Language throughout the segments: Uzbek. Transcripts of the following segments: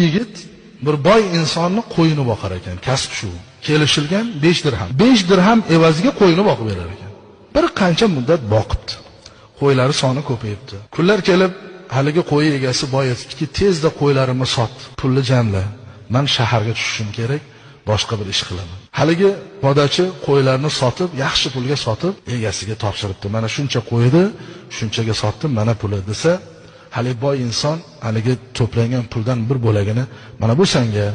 yigit bir boy insonni qo'yini boqar ekan, kasb shu. Kelishilgan 5 dirham. 5 dirham evaziga qo'yini boqib berar ekan. Bir qancha muddat boqibdi. Qo'ylari soni ko'payibdi. Kunlar kelib haligi qo'y egasi boy aytibdiki, tezda qo'ylarimni sot, pulni jamla. Men shaharga tushishim kerak, boshqa bir ish qilaman. Haligi podachi qo'ylarni sotib, yaxshi pulga sotib, egasiga topshiribdi. Mana shuncha qo'ydi, shunchaga sotdim, mana puli desa, haligi boy inson haligi to'plangan puldan bir bo'lagini mana bu senga,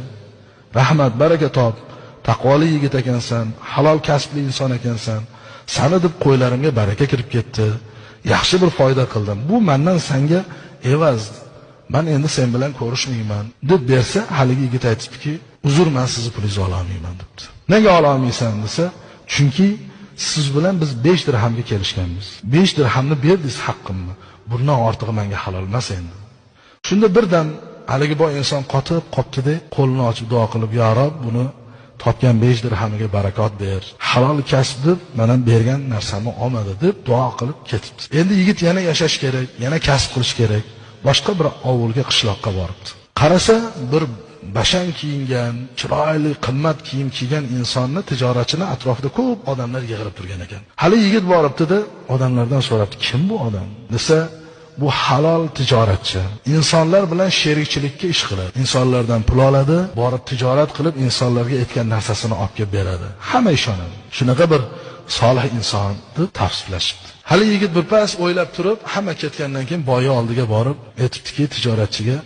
rahmat, baraka top, taqvoli yigit ekansan, halol kasbli inson ekansan, sani deb qo'ylarimga baraka kirib ketdi, yaxshi bir foyda qildim. Bu mendan senga evaz, men endi sen bilan ko'rishmayman deb bersa, haligi yigit aytibdiki, uzr, men sizni pulingizni ola olmayman debdi. Nega ola olmaysan desa, chunki siz bilan biz 5 dirhamga kelishganmiz. 5 dirhamni berdingiz haqqimni. Bundan ortig'i menga halol emas endi. Shunda birdan haligi boy inson qotib qopti-da, qo'lini ochib duo qilib, "Ya Rob, buni topgan 5 dirhamiga barakot ber. Halol kasb deb mendan bergan narsamni olmadi" deb duo qilib ketibdi. Endi yigit yana yashash kerak, yana kasb qilish kerak. Boshqa bir ovulga, qishloqqa boribdi. Qarasa, bir bashang kiyingan, chiroyli, qimmat kiyim kiygan insonni, tijoratchini atrofida ko'p odamlar yig'ilib turgan ekan. Hali yigit boribdi-da, odamlardan so'rabdi, kim bu odam desa, bu halol tijoratchi. Insonlar bilan sherikchilikka ish qiladi. Insonlardan pul oladi, borib tijorat qilib insonlarga aytgan narsasini olib kelib beradi. Hamma ishonadi. Shunaqa bir solih inson deb tavsiflashibdi. Hali yigit bir pas o'ylab turib, hamma ketgandan keyin boyi oldiga borib aytibdiki, tijoratchiga,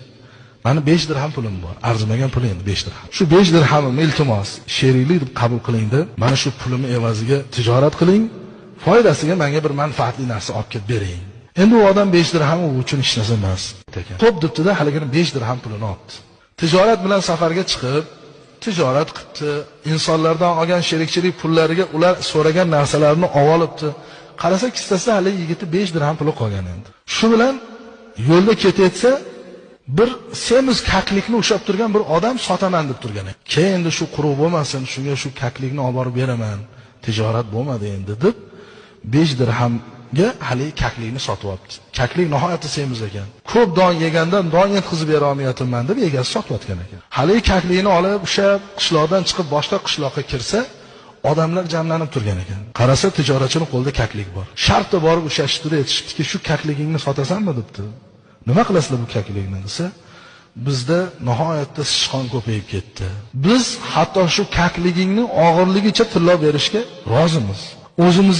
mani 5 dirham pulim bor. Arzimagan pul endi 5 dirham. Shu 5 dirhamimni iltimos, sheriklik deb qabul qiling deb, mana shu pulimni evaziga tijorat qiling, foydasiga menga bir manfaatli narsa olib kelib bering. Endi u odam 5 dirham u uchun hech narsa emas ekan. Xo'p debdi-da, haligini 5 dirham pulini olibdi. Tijorat bilan safarga chiqib, tijorat qilibdi. Insonlardan olgan sherikchilik pullariga ular so'ragan narsalarni olibdi. Qarasa kissasida hali yigiti 5 dirham puli qolgan endi. Shu bilan yo'lda ketayotsa, bir semiz kaklikni ushlab turgan bir odam sotaman deb turgan ekan. Keyin endi shu quruq bo'lmasin, shunga shu kaklikni olib borib beraman, tijorat bo'lmadi endi deb 5 dirhamga hali kaklikni sotib olibdi. Kaklik nihoyatda semiz ekan. Ko'p don yegandan don yetkazib bera olmayapman deb egasi sotayotgan ekan. Hali kaklikni olib o'sha qishloqdan chiqib boshqa qishloqqa kirsa, odamlar jamlanib turgan ekan. Qarasa tijoratchining qo'lida kaklik bor. Shartda borib ushlashibdi-da, aytishibdiki, shu kakligingni sotasanmi debdi. Nima qilasizlar bu kaklikni desa, bizda nihoyatda sichqon ko'payib ketdi. Biz hatto shu kakligingni og'irligicha tillo berishga rozimiz. O'zimizga